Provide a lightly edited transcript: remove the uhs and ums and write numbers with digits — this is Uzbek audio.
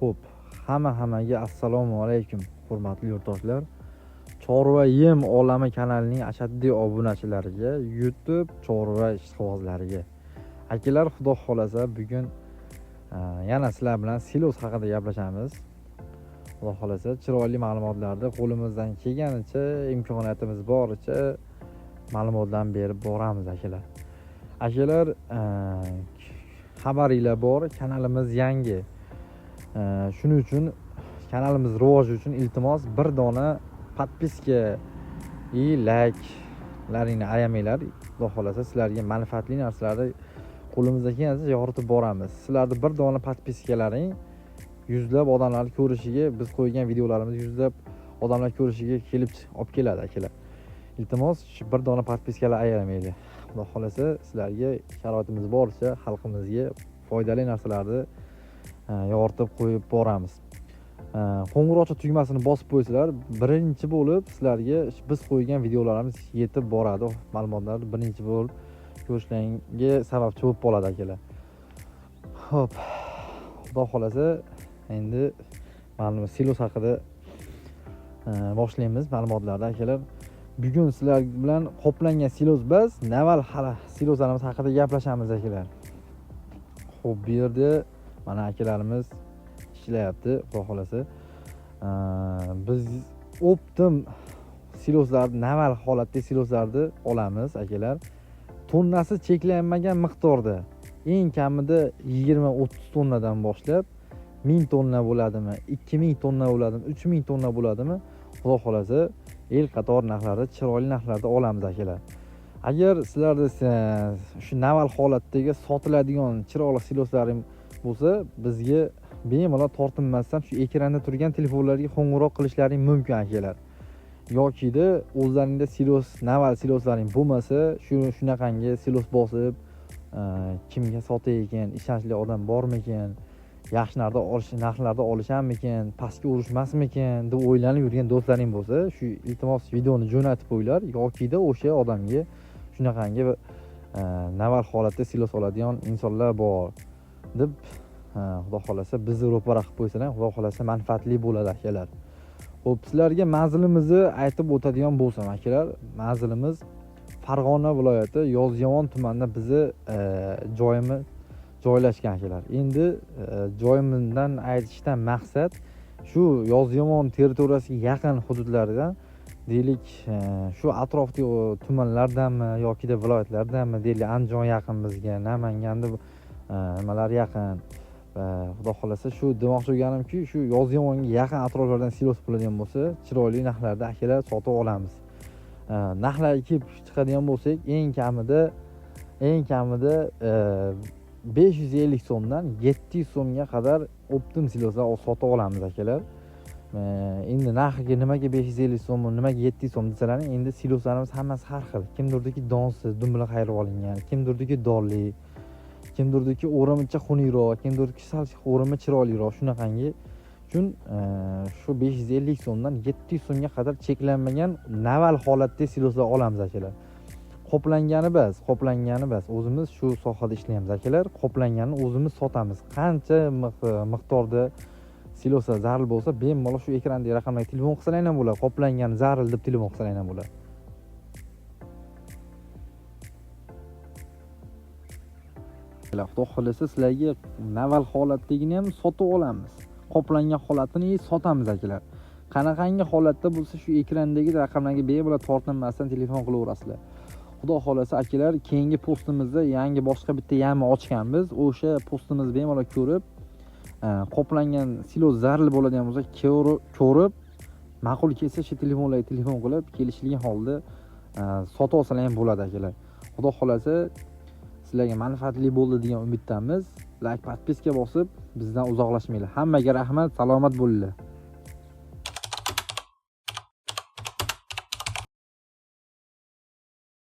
Xo'p, hammaga assalomu alaykum, hurmatli yurtdoshlar. Chorva yem olami kanalining ashaddiy obunachilariga, YouTube chorva ishqibozlariga. Akalar, xudo xolasa bugun yana sizlar bilan silos haqida gaplashamiz. Xudo xolasa chiroyli ma'lumotlarni qo'limizdan kelganicha, imkoniyatimiz boricha ma'lumotlarni berib boramiz akalar. Akalar, xabaringlar bor, kanalimiz yangi. Shuning uchun kanalimiz rivoji uchun iltimos bir dona подписка и layklaringni ayamanglar. Xudo xolasa sizlarga manfaatli narsalarni qo'limizdan kelgancha yoritib boramiz. Sizlarni bir dona подписка laring yuzlab odamlarni ko'rishiga, biz qo'ygan videolarimiz yuzlab odamlar ko'rishiga kelib olib keladi akalar. Iltimos, shu bir dona подписка lar ayamanglar. Xudo xolasa sizlarga sharoitimiz boricha xalqimizga foydali narsalarni yoritib qo'yib boramiz. Qo'ng'iroqcha tugmasini bosib qo'ysanglar, birinchi bo'lib sizlarga biz qo'ygan videolarimiz yetib boradi. Ma'lumotlarni birinchi bo'lib ko'rishlaringga sababchi bo'lib qoladi akalar. Xo'p, xudo xolasa endi ma'lum silos haqida boshlaymiz ma'lumotlarni akalar. Bugun sizlar bilan qoplangan silos biz naval siloslarimiz haqida gaplashamiz akalar. Xo'p, bu yerda mana akalarimiz ishlayapti, xudo xolasa. Biz оптом siloslarni, naval holatda siloslarni olamiz akalar. Tonnasi cheklanmagan miqdorda, eng kamida 20-30 tonnadan boshlab 1000 tonna bo'ladimi, 2000 tonna bo'ladimi, 3000 tonna bo'ladimi, xudo xolasa el qator narxlarda, chiroyli narxlarda olamiz akalar. Agar sizlarda shu naval holatdagi sotiladigan chiroyli siloslaring bo'lsa, bizga bemalol tortinmasdan shu ekranda turgan telefonlarga qo'ng'iroq qilishlaring mumkin akalar. Yokida o'zlaringda silos, naval siloslaring bo'lmasa, shu shunaqangi silos bosib, kimga sotay ekan, ishonchli odam bormikan, yaxshi narxda olish, narxlarda olisharmikan, pastga urishmasmikan deb o'ylanib yurgan do'stlaring bo'lsa, shu iltimos videoni jo'natib qo'yinglar, yokida o'sha odamga shunaqangi naval holatda silos oladigan insonlar bor deb, xudo xolasa bizni ro'para qilib qo'ysalar, xudo xolasa manfaatli bo'ladi akalar. Xo'p, sizlarga manzilimizni aytib o'tadigan bo'lsam akalar, manzilimiz Farg'ona viloyati Yozyovon tumanida bizni joyimiz joylashgan akalar. Endi joyimizdan aytishdan maqsad shu Yozyovon territoriyasiga yaqin hududlardan, deylik, shu atrofdagi tumanlardanmi yokida viloyatlardanmi, deylik, Andijon yaqin bizga, Namanganda nimalar yaqin. Xudo xolasa shu demoqchi bo'lganimki, shu Yozyovonga yaqin atroflardan silos bo'ladigan bo'lsa, chiroyli narxlarda akalar sotib olamiz. Narxlarga kelib chiqadigan bo'lsak, eng kamida 550 so'mdan 700 so'mga qadar оптом siloslar sotib olamiz akalar. Endi narxiga nimaga 550 so'm, nimaga 700 so'm desalaring, endi siloslarimiz hammasi har xil. Kimdirdiki donsiz, dum bilan qayirib olingan, kimdirdiki donli, kimdirdiki o'rimicha xunukroq, kimdirdiki sal o'rimi chiroyliroq, shunaqangi uchun shu 550 so'mdan 700 so'mga qadar cheklanmagan naval holatda siloslar olamiz akalar. Qoplangani bas, qoplangani bas. O'zimiz shu sohada ishlaymiz akalar. Qoplanganini o'zimiz sotamiz. Qancha miqdorda siloslar zaril bo'lsa, bemalol shu ekrandagi raqamlarga telefon qilsalar ham bo'ladi. Qoplangani zaril deb telefon qilsalar ham bo'ladi. Xudo xolasa sizlarga naval holatdagini ham sotib olamiz. Qoplangan holatini sotamiz akalar. Qanaqangi holatda bo'lsa, shu ekrandagi raqamlarga bemalol tortinmasdan telefon qilaverasizlar. Xudo xolasa akalar, keyingi postimizda yangi boshqa bitta yama ochganmiz. O'sha postimizni bemalol ko'rib, qoplangan silos zaril bo'ladigan bo'lsa, ko'rib, ma'qul kelsa, shu telefonlarga telefon qilib, kelishilgan holda sotib olsalar ham bo'ladi akalar. Xudo xolasa sizlarga manfaatli bo'ldi degan umiddamiz. Like, подписка bosib, bizdan uzoqlashmanglar. Hammaga rahmat, salomat bo'linglar.